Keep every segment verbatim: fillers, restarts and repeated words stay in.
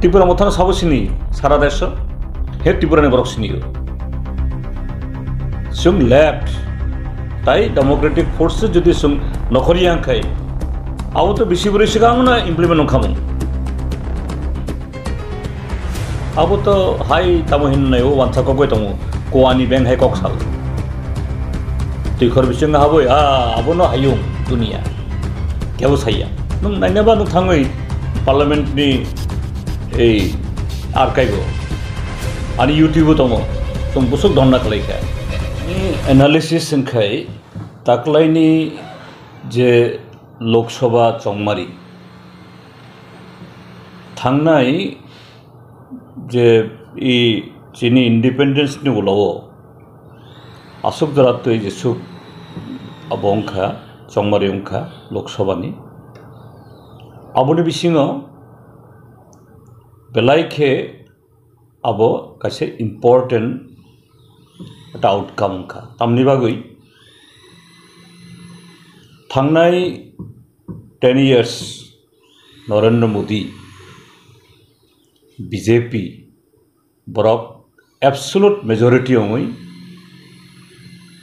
Tipra Motha no sabo sini sara desh, he Tripura ni borok sini o. Chwng left, tai democratic force jodi chwng nokhor yang khai, abo to bisi bwrwi swkang no implement wngkha mung. Abo to hai tamo hinwi o wansa kok bai tongo, kuani beng hai kok sal. Twi khor bising haboi, a, abo no hayung dunia. Kebo saya. Nung naina ba nung thangwi parliament ni ei archive o. Ani YouTube o tongo. Chwng busuk donna khlai kha. Ni analysis wngkhai taklaini je Lok Sabha chongmari. Thangnai je i chini independence ni ulo o aswk jora twi jeswk abo wngkha, chongmari wngkha Lok Sabha ni. Aboni bisingo belai khe abo kaisa important ekta outcome wngkha. Tamni bagwi thangnai ten years Narendra Modi, B J P, borok absolute majority wngwi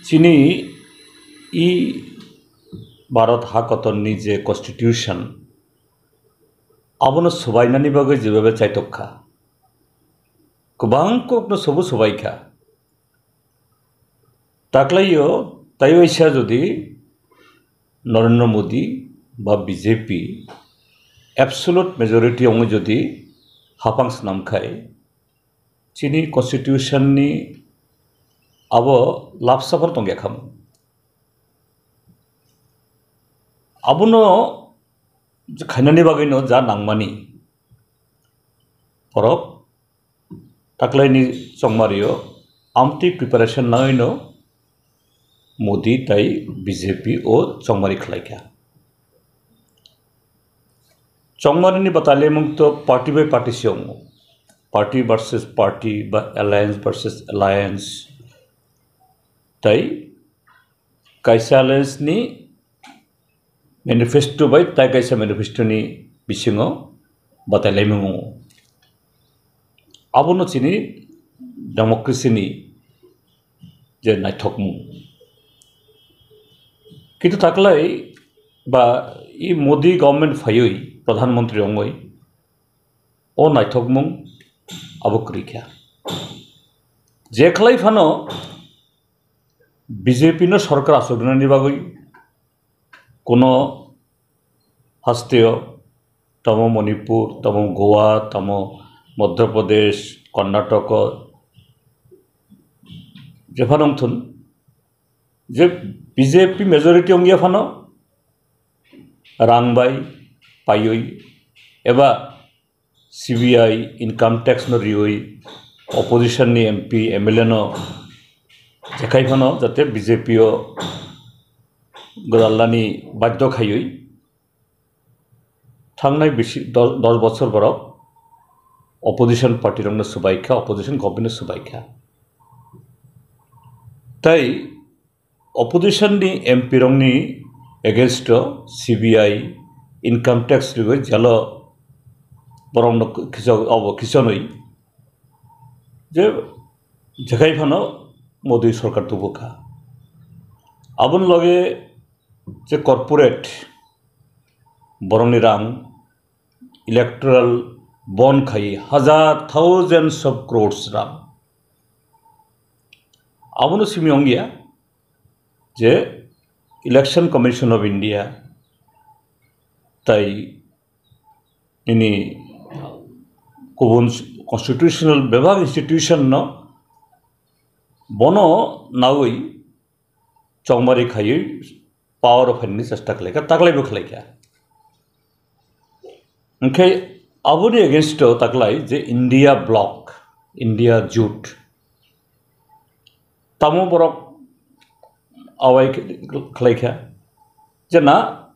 chini i Bharat ha kotorni je constitution, abono swbainani bagwi jebebe chaitok kha. Kwbang kokno sobo swbai kha. Taklaio tai waisa jodi Narendra Modi ba B J P absolute majority wngwi jodi hapang swnam khai, chini constitution ni abo lapsa phano tongya khamu. Abono khainani bagwino ja nangmani borok taklaini chongmario amtwi preparation nangwino Modi tai B J P o chongmari khlaikha. Chongmarini batalimung to party by party se wngo. Party versus party ba alliance versus alliance. Tai kaisa alliance ni manifesto bai tai kaisa manifesto ni bisingo batailaimung wngo. Abono chini democracy ni je naithokmung. Kintu taklai ba i Modi government phaiwi pradhan mantri wngwi o naithokmung abo kwrwi kha. Je khlai phano B J P no sorkar achuknani bagwi kuno hasteo, tamo Manipur, tamo Goa, tamo Madhya Pradesh, Karnataka, jephano wngthun, je B J P majority wngya phano rang bai paiwi eba C B I, income tax no riwi, opposition ni M P, M L A no jekhai phano jate B J P o gwdallani badhyo khaiwi thangnai bisi dos, dos bochor borok opposition party rokno swbai kha, opposition government no swbai kha. Tai opposition ni M P rokni against o C B I income tax riwi jalo borokno khichok, obo khichonwi je jekhai phano Modi sorkar tubukha. Aboni loge je corporate borokni rang electoral bond khai hajar thousands of crores rang. Abono simi ongya je Election Commission of India tai ini kubun constitutional bebak institution no bono nawi chongmari khaiwi power o phainani chesta khlaikha, taklaibo khlaikha. Hinkhe aboni against o taklai je India bloc, India jut, tamo borok awai khlaikha je na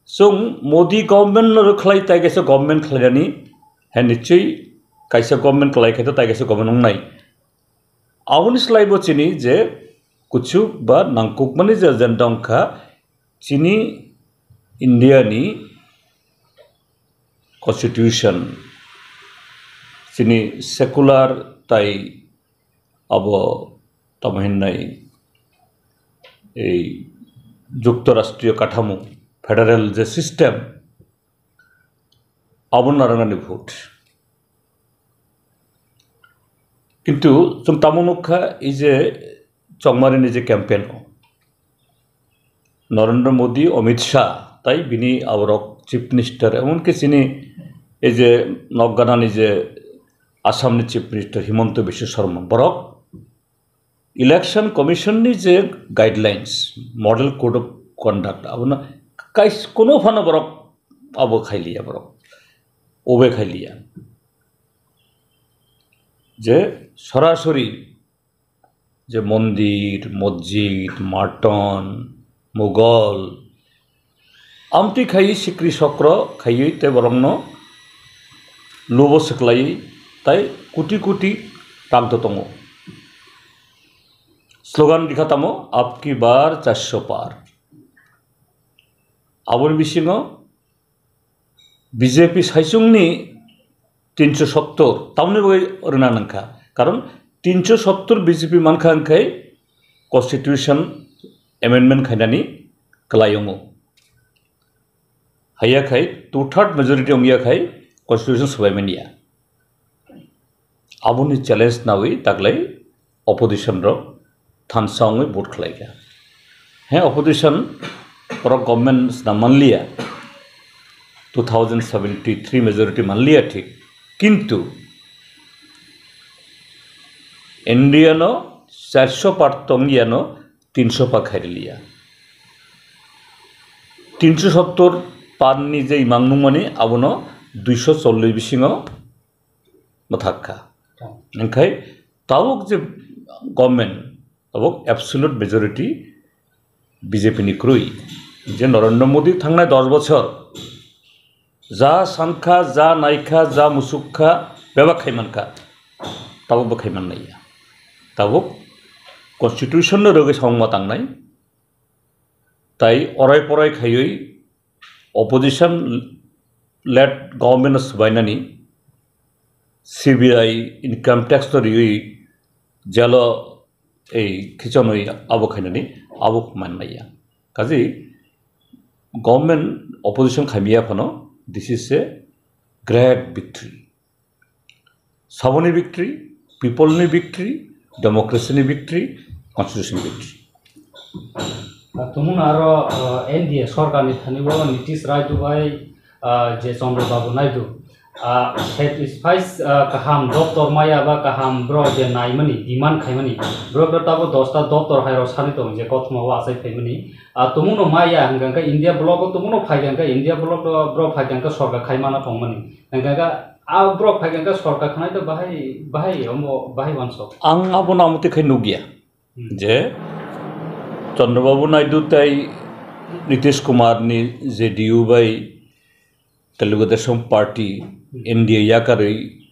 chwng Modi government no rwkhlai tai kaisa government khlainani, hai nichoi kaisa government khlai khe tai kaisa government wngnai. Aboni slaibo chini je kuchuk ba nangkukmani je agenda wngkha chini India ni constitution, chini secular tai abo tamo hinnai ei juktorashtriyo kathamo, federal je system, abo narwknani vote. Kintu chwng tamo nukha, ei je chongmarini je campaign o, Narendra Modi, Amit Shah, tai bini aborok Chief Minister, emonki chini ei je nokganani je Assamni Chief Minister Himanta Biswa Sarma, borok Election Commission ni je guidelines, Model Code of Conduct, abono kais-, kono phano borok abo khailiya, borok obe khailiya. Je sorasori je mondir, mosjid, maton, mugol, amtwi khai sikri sokro khaiwi tei borokno lubo swklaiwi tai kuti kuti rang to tongo. Slogan rikha tamo, "Ab ki bar charsho par." Aboni bisingo B J P saichungni tinsho sottor, tamoni bagwi rwna nangkha. Karon tinsho sottor B J P mankha hwnkhe constitution amendment khainani kwlai wngo. Haiya khai two third majority wngya khai constitution swbai manya. Aboni challenge nawi taklai opposition rok thansa wngwi vote khlaikha. He opposition borok government swnam manliya, two thousand seventy three majority manliya thik, kintu India no charsho par tongya no tinsho par khairiliya. Tinsho sottor par ni je imang nungmani abono duisho chollish bisingo mwthakha. Hwnkhe tabuk je government, tabuk absolute majority B J P ni kwrwi. Je Narendra Modi thangnai dos bochor ja sankha, ja naikha, ja musukha, bebak khai mankha, tabuk bo khai man naiya. Tabuk constitution no rwgwi samung ma tangnai, tai orai porai khaiwi opposition led government no swbainani, C B I, income tax no riwi jelo ei khichonwi abo khainani abo man naiya. Kaji government opposition khaimiya phano, this is a great victory. Saboni victory, people ni victory, democracy ni victory, constitution victory. Ah, tumung aro, ah, N D A sorkar ni thani o Nitish Raju bai, ah, je Chandra Babu Naidu, ah, satisfies, ah, kaham doptor maya ba kaham bro je naimani, demand khaimani, bro bro tabo dosta doptor hai rok sani tong je kothoma o achai phaimani. Ah, tumung no maya hwnkha khe India block o tumung no phai khe India block o bro phai khe sorkar khai mana tongmani. Hwnkha khe a bro phai khe sorkar khanai to bahai, bahai omo bahai wansok. Ang abono amotwi khai nukya. Hmm. Je Chandrababu Naidu tai Nitish Kumar ni J D U bai Telugu Desam Party, Hmm. N D A yakarwi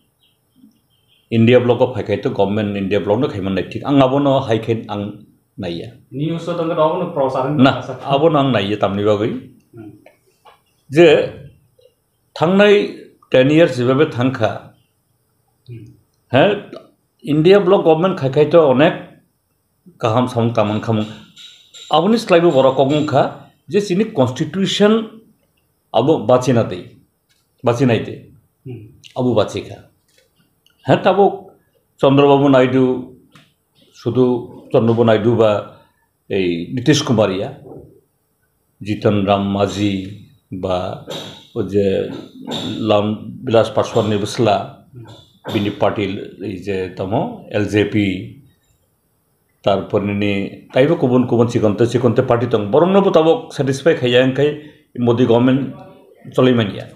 India block o phaikhai to government India block no khaimannai thik. Ang abono hai khe ang naiya. News o tongkhe abono prochar wngkha. Na, abono ang naiya tamni bagwi. Hmm. Je thangnai ten years jebhabe thangkha. Hmm. He, India block government khaikhai to onek kaham samung tangmang khamung. Aboni slaibo borok kok wngkha je chini constitution abo bachina de, bachinai de. Hmm. Abo bachikha. He tabuk Chandrababu Naidu, sudu Chandrababu Naidu ba ei Nitish Kumar ya, Jitan Ram Maji ba o je Lam Bilas Paswan ni bwsla, bini party ei je tamo L J P, tarpor nini taibo kubun kubun chikonte chikonte party tong, borokno bo tabok satisfy khaiya, hwnkhe Modi government choli manya.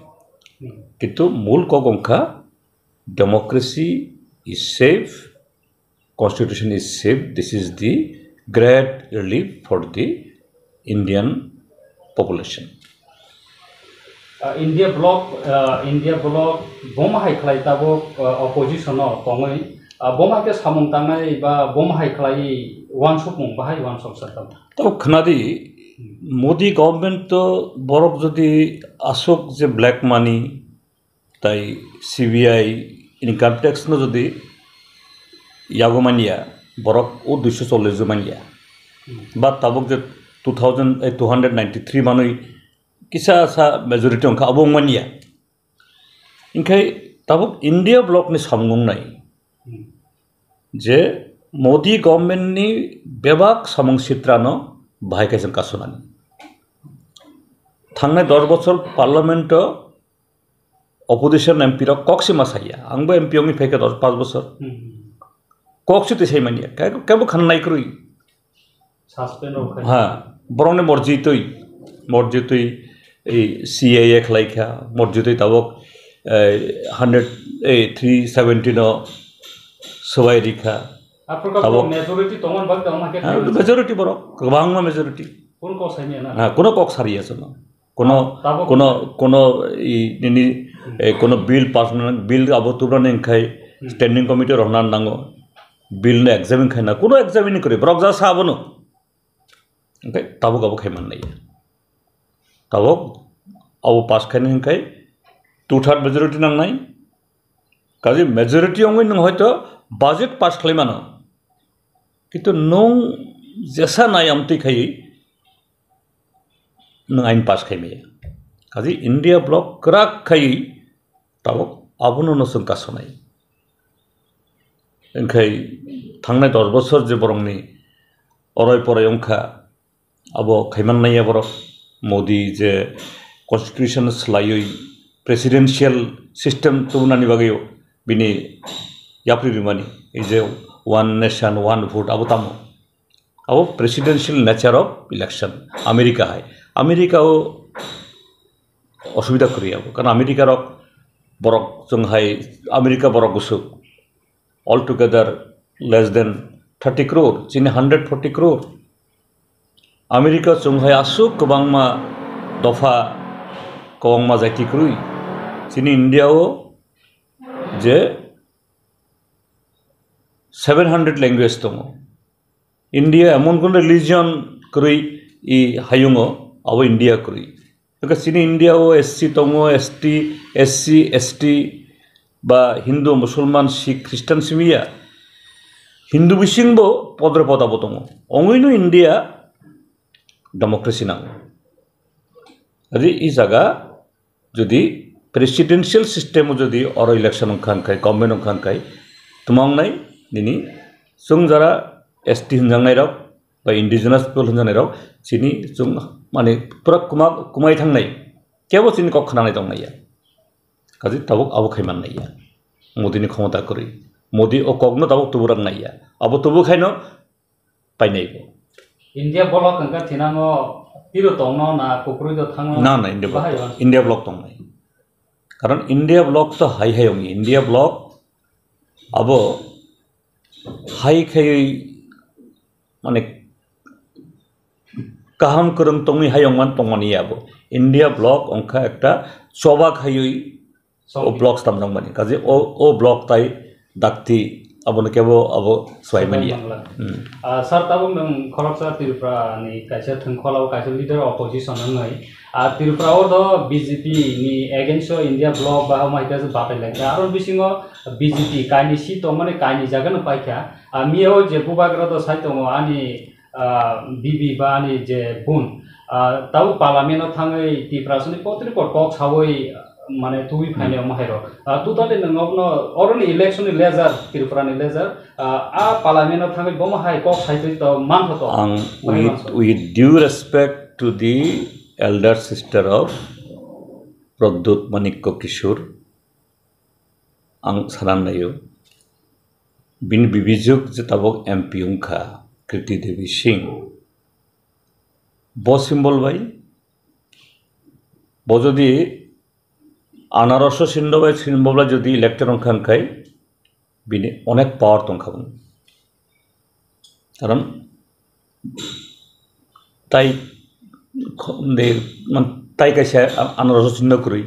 Kintu mul kok wngkha democracy is safe, constitution is safe, this is the great relief for the Indian population. Ah, India block, ah, India block boma hai khlai tabuk, ah, opposition o tongwi, ah, boma khe samung tangnai ba boma hai khlai wansukmung bahai wansok sa tamo? Tabuk khnadi, Hmm. Modi government to borok jodi aswk je black money, tai C B I income tax no jodi yago manya, borok o duiso chollish jo manya. Hmm. Ba tabuk je two thousand, eh, two hundred ninety-three manwi kisa sa majority wngkha, abo wng manya. Hinkhe tabuk India bloc ni samung wngnai Hmm. je Modi government ni bebak samung sitra no bahai khe chwng kasunani. Thangnai dos bochor parliament o opposition M P rok kok se ma saya. Angbo M P wngwi phaikha dos, panch bochor. Hmm. Kok se twi sai manya. Ke-, kebo khananai kwrwi. Suspend rok khai. Ha, borokni morjitwi, morjitwi ei C A A khlaikha, morjitwi tabuk, eh, hundred, eh, three seventy no swbai rikha. Aphuru Tabuk majority tongmani bagwi tongma khe Ha, khaimani. Majority borok, kwbangma majority. Kun kok saimanya na? Ha, kuno kok sariya chwngno. Kuno, Tabuk kuno, kuno i nini, Hmm. eh, kuno bill pass na, bill abo tubra ni khai Hmm. Standing committee rok nan nango. Bill no examine khai na, kuno examine kwrwi, borok ja sa abono. Hinkhe tabuk abo khai man nai. Tabuk abo pass khai nai hinkhe two third majority nang nai. Kaje majority wngwi nwng hoito budget pass khlai mano. Kintu nwng jesa nai amtwi khai nwng ain pass khai maya. Kaje India bloc kwrak khai tabuk abono no chwng kasonai. Hinkhe thangnai dos bochor je borokni oroi poroi wngkha, abo khaiman naiya borok. Modi je constitution swlaiwi presidential system tubunani bagwi bini yapri rimani, ei je one nation, one vote, abo tamo? Abo presidential nature of election. America hai. America o osubida kwrwi abo. Karon America rok borok chwng hai America borok gusuk. Altogether less than thirty crore, chini hundred forty crore. America chwng hai aswk kwbangma dopha, kwbangma jaiti kwrwi. Chini India o je seven hundred language tongo. India emon kono religion kwrwi i hayungo, abo India kwrwi. Hwnkhe chini India o S C tongo, S T, S C, S T ba Hindu, Musulman, Sikh, Christian simiya. Hindu bisingbo podre poda bo tongo. Ongwino India democracy nango. Adi i jaga jodi presidential system o jodi oro election wngkha hwnkhe, government wngkha hwnkhe, twma wngnai nini chwng jara S T hwnjaknai rok, ba indigenous people hwnjaknai rok chini chwng mani pura kwma-, kwmai thangnai, kebo chini kok khnanai tong naiya. Kaje tabuk abo khai man naiya. Modi ni khomota kwrwi. Modi o kokno tabuk tubu rang naiya. Abo tubu khaino painai bo. India bloc hwnkhe thinango tiro tongno na kukrwi do thangno Na, na, India bloc bahai to, wan. India bloc tongnai. Karon India bloc to hai hai wngi. India bloc abo hai khai mane kaham kwrwng tongwi hayungman tongmani abo. India bloc wngkha ekta choba khaiwi o Song. Bloc stamjak mani. Kaje o, o bloc tai dakti abono kebo abo swai mani ya. Swai mangla. Hmm. Ah, sir, tabuk nwng khoroksa Tripura ni kaisa thwngkhwla o kaisa leader opposition wngwi. Ah, Tripura o do B J P ni against o India bloc ba homa hita batai lai kha. Aro bisingo B J P kaini seat tongmani kaini jaga no paikha. Ah, miyao je bubagra do sai tongo ani, ah, bibi ba ani je bun, ah, tabuk parliament o thangwi Tiprasani potrikor kok sawi, mane tubui phainai omo hai rok. Ah, totally nwng obono oroni election ni leader, Tripura ni leader, ah, a parliament o thangwi bomo hai kok sai twi to mantho to. Ang Bahai with, mantho. With due respect to the elder sister of Pradyut Manikya Kishore, ang sanan naio. Bini bibijwk je tabuk M P wngkha, Kriti Devi Singh. Bo symbol bai, bo jodi anarosho sinno bai symbol bai jodi elected wngkha hwnkhe, bini onek power tongkha bini. Karon tai kho-, de, man, tai kaisa a-, anarosho sinno kwrwi.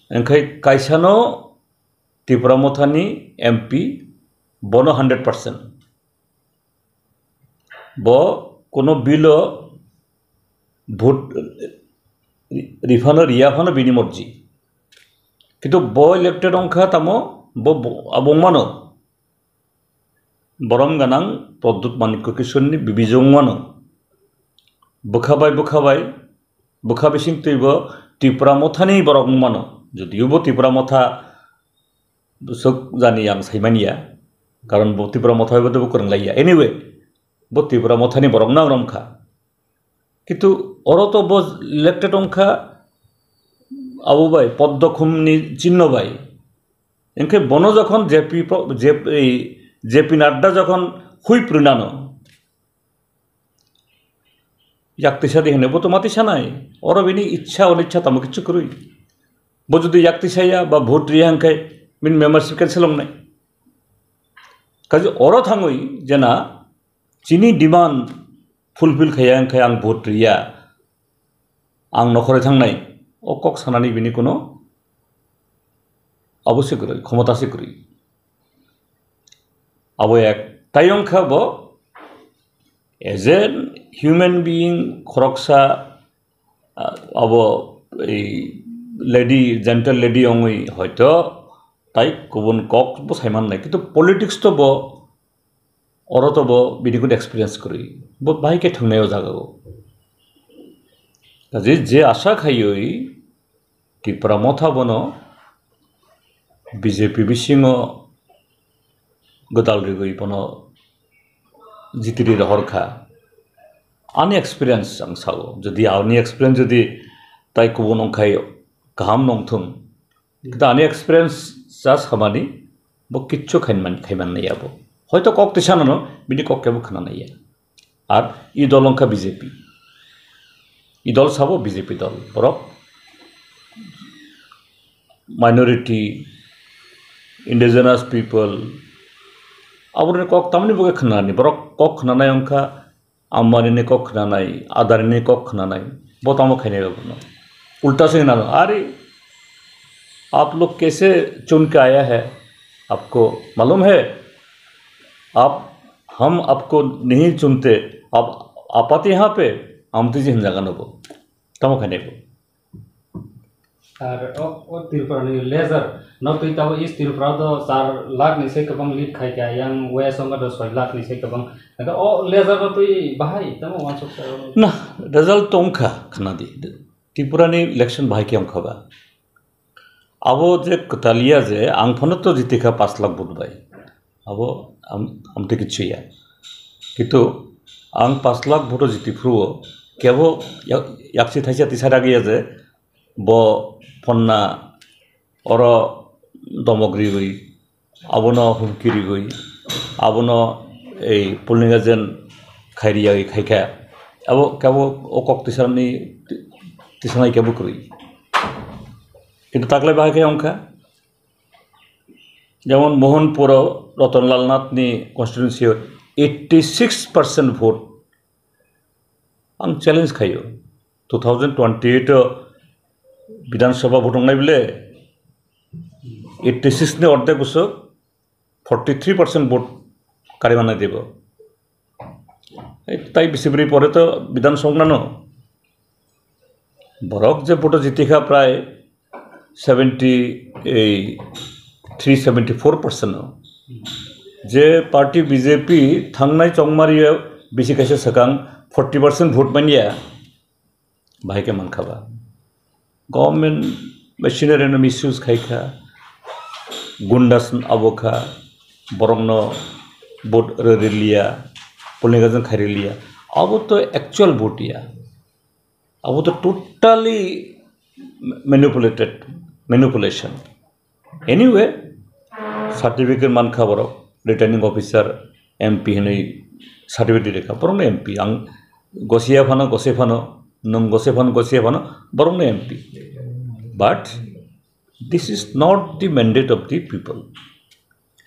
Enkhai kaisano Tipra Mothani M P bono hundred percent. Bo kuno bill o vote ri-, riphano riya phano bini morji. Kintu bo elected wngkha tamo Bo, bo, abo wngmano. Borom ganang Pradyut Manikya Kishoreni bibijong wngmano. Bwkha bai, bwkha bai, bwkha bising twibo Tipra Mothani borok wngmano. Jodio bo Tipra Motha bwswk jani ang saimaniya, karon bo Tipra Motha bai bo kwrwnglaiya. Anyway, bo Tipra Mothani borok nang romkha. Kintu oro to bo elected wngkha abo bai, Poddo Khumni chinno bai. Hinkhe bono jokhon J P pro-, J-, ei, J P Nadda jokhon hui prinano, yak tisa di hwnwi bo to ma tisa nai. Oro bini ichha onichha tamo kichu kwrwi. Bo jodi yak tisa ya ba vote riya hinkhe bini membership cancel wngnai. Kaje oro thangwi jena chini demand fulfill khaiya hinkhe ang vote riya, ang nokhorwi thangnai, o kok sanani bini kuno abo se kwrwi, khomota se kwrwi. Abo ek. Tai wngkha bo as a human being khoroksa, ah, abo ei lady, gentle lady wngwi hoito tai kubun kok bo saiman nai, kintu politics to bo oro to bo bini kuno experience kwrwi, bo bahai khe thwngnai o jaga o. Kaje je asa khaiwi Tipra Motha bono B J P bisingo gwdal rigwi bono jitiri rohor kha. Ani experience ang sao, jodi ani experience jodi tai kubun wngkhai kaham nongthung. Kintu ani experience ja samani bo kichu khaiman, khaiman naiya bo. Hoito kok tisa nano bini kok kebo khna naiya. Ar i dol wngkha B J P. I dol sabo B J P dol. Borok minority, indigenous people, aboroni kok tamni bo khe khnani. Borok kok khnanai wngkha Ambani ni kok khnanai, Adani ni kok khnanai. Bo tamo khainai bono. Ulta se hinano, "Are, aap log kaise chun ke aaya hai? Aapko malum hai? Aap, hum aapko nahi chunte, aap, aap aate yahan pe?" Amtwi je hinjaga no bo. Tamo khainai bo. Ar o, o Tripura ni laser, no twi tabo East Tripura do char lakh ni se kwbang lead khai kha, yang West Bengal do soi lakh ni se kwbang. Hingke o laser no twi bahai tamo wansuk sa. Na, result tong kha, khna di. Tripura ni election bahai khe wng kha ba. Abo je kwtaliya je, ang phano to jiti kha pash lakh vote bai. Abo am-, amtwi kichu ya. Kintu ang pash lakh vote jiti phuru o, kebo yak-, yaksi thaisa tisa ragya je, bo phonna oro domok riwi, abono humki riwi, abono ei polling agent khairiyai khaikha, abo kebo o kok tisani tisanai kebo kwrwi. Kintu taklai bahai khe wngkha, jemon Mohanpuro Ratanlal Nathni constituency o eighty six percent vote ang challenge khaio. Two thousand twenty-eight o Bidhan Sabha vote wngnai bile eighty six ni ordek bwswk forty three percent vote kari manai dibo. Ei, tai bisi bwrwi pore to Bidhan Sabha wngnano. Borok je vote o jiti kha prai seventy, ei, three seventy four percent o. Je party B J P thangnai chongmari o bisi kaisa swkang forty percent vote manya, bahai khe mankha ba. Government machinery no misuse khai kha, gundas abo kha, borok no vote rwrwliya, polling agent khairwliya. Abo to actual vote ya. Abo to totally manipulated, manipulation. Anyway, certificate mankha borok, returning officer, M P hinwi certificate rikha, borokno M P. Ang gosiya phano, gosai phano, nwng gosai phano, gosiya phano, borokno M P. But this is not the mandate of the people.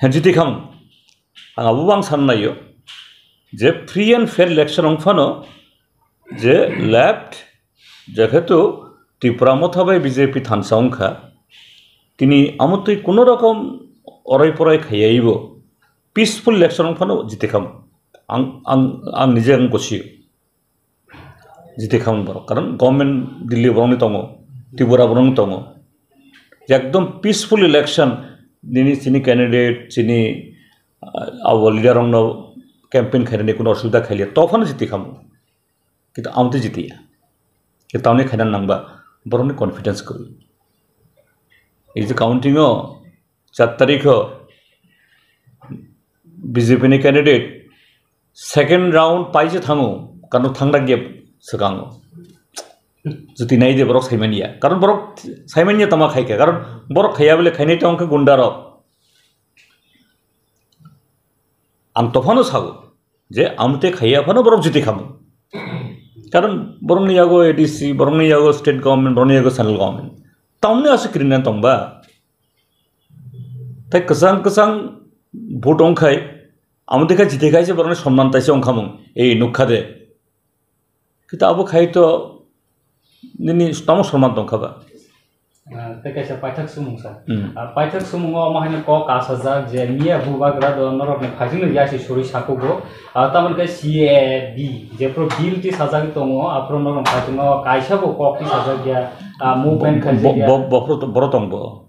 Hwnjiti kham, ang abo bang san naio je free and fair election wng phano je left, jehetu Tipra Motha bai B J P thansa wngkha, tini amotwi kuno rokom orai porai khaiya ibo peaceful election wng phano jiti kham. Ang, ang, ang nije ang gosio. Jiti kham borok. Karon government Delhi borokni tongo, Tripura borokni tongo. Ekdom peaceful election, Nini chini candidate, chini, ah, abo leader rokno campaign khainani kuno osubida khailiya, tophano jiti khamu. Kintu amtwi jitiya. Kintu tamni khaina nangba, borokni confidence kwrwi. Ei je counting o char tarikh o B J P ni candidate second round paise thango, kano thangdak ya swkango. Juti nai de borok saimanya. Karon borok saimanya tama khaikha. Karon borok khaiya bole khainai tong khe gunda rok. Ang tophano sago je amte khaiya phano borok juti khamu. Karon borokni yago A D C, borokni yago state government, borokni yago central government. Tamni aswk kirina tongba. Tei kwchang kwchang vote wngkhai, amo dekha jithai khai se borokni sonman taisa wngkhamung, ei nukha de. Kita abo khai to nini tamo sonman tongkha ba. Ah, tei kaisa paithak sumung sa. Hmm. Ah, paithak sumungo omo haino kok kasajak je miya bubagra do norokni phaichingno yasi suri sakugo. Ah, tamoni khe C A B, jephru bill tisajagwi tongo, aphuru norok phaichingno kaisa bo kok tisajak ya, ah, movement bo-, khaijak ya. Bo-, bo-, borok tong bo.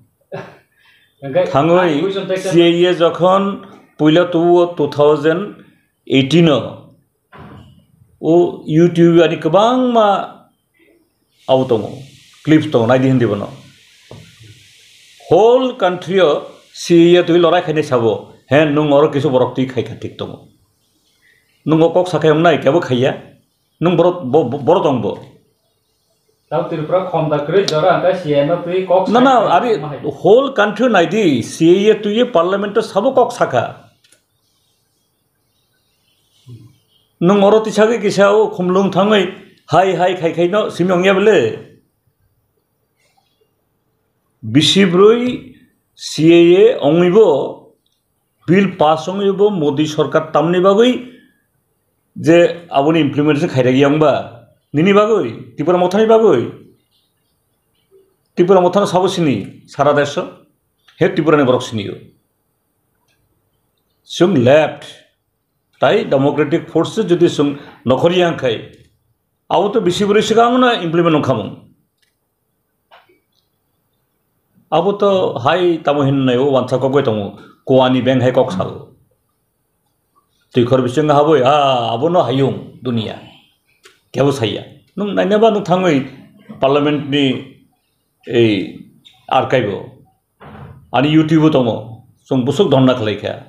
Hingke Thangwi ani question tekha C A A jokhon puila tuo two thousand eighteen o, o YouTube ani kwbangma abo tongo, clips tongo, naidi hindi bono. Whole country o C A A twi lorai khainai sabo, he nwng oro kisu borok twi khaikha thik tongo. Nwng o kok sakhai wngnai, kebo khaiya, nwng borok, bo-, bo-, borok tong bo. Tao Tripura khom da kwrwi jora hwnka C A A no twi kok Na, na, sai ari ma hai. Whole country naidi, C A A twi parliament o sabo kok sakha. Nwng oro tisagwi kisa o khumlung thangwi hai hai khai khai no simi ongya bele. Bisi bwrwi C A A ongwi bo bill pass wngwi bo Modi sorkar tamni bagwi je aboni implementation khairagi wngba nini bagwi, Tripura mothani bagwi, Tripura mothano sabo sini sara desho, he Tripura ni borok sini o. Chwng left, tai democratic force jodi chwng nokhorya hwnkhai, abo to bisi bwrwi swkang no implement wngkhamung. Abo to hai tamo hinwi o wansa kok bai tongo, kuani beng hai kok salo. Twi khor bising habwi, ah, abono hayung dunia. Kebo saya. Nung nainaba nung thangwi parliament ni ei archive o. Ani YouTube o tongo. Chwng bwswk dhonna khlai kha.